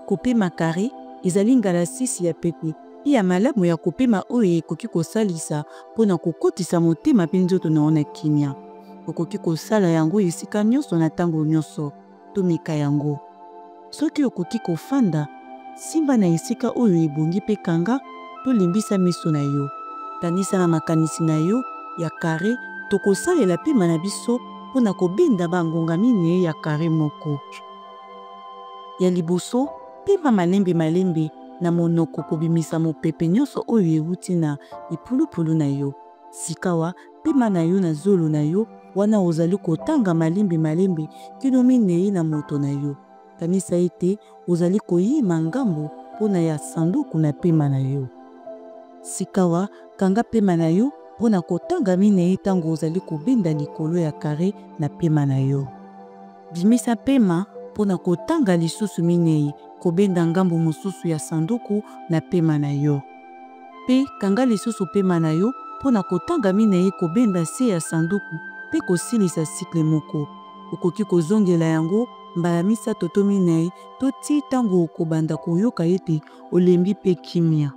Kopema kare ezali ngalasisi ya pete mpe ya malamu ya kopema oyo ekoki kosalisa mpo na kokotisa motema mpe nzoto na yo na kimia. Okoki kosala yango esika nyonso na ntango nyonso. Tomeka yango. Soki okoki kofanda, simba na esika oyo ebongi mpe kanga to lembisa miso na yo. Kanisa na makanisi na yo ya kare tokosalela pema na biso mpo na kobenda bangonga minei ya kare moko. Ya liboso, pema malembe malembe na monoko kobimisa mopepe nyonso oyo euti na lipulupulu na yo. Sikawa, pema na yo na zolo na yo wana ozali kotanga malembe malembe kino minei na moto na yo. Kanisa ete ozali koyima ngambo mpo na ya sanduku na pema na yo. Sikawa, kanga pema na yo mpo na kotanga minei ntango ozali kobenda likolo ya kare na pema na yo. Bimisa pema mpo na kotanga lisusu minei, kobenda ngambo mosusu ya sanduku na pema na yo. Mpe kanga lisusu pema na yo mpo na kotanga minei kobenda se ya sanduku mpe kosilisa cycle moko. Okoki kozongela yango mbala misato to minei to tii ntango okobanda koyoka ete olembi mpe kimia.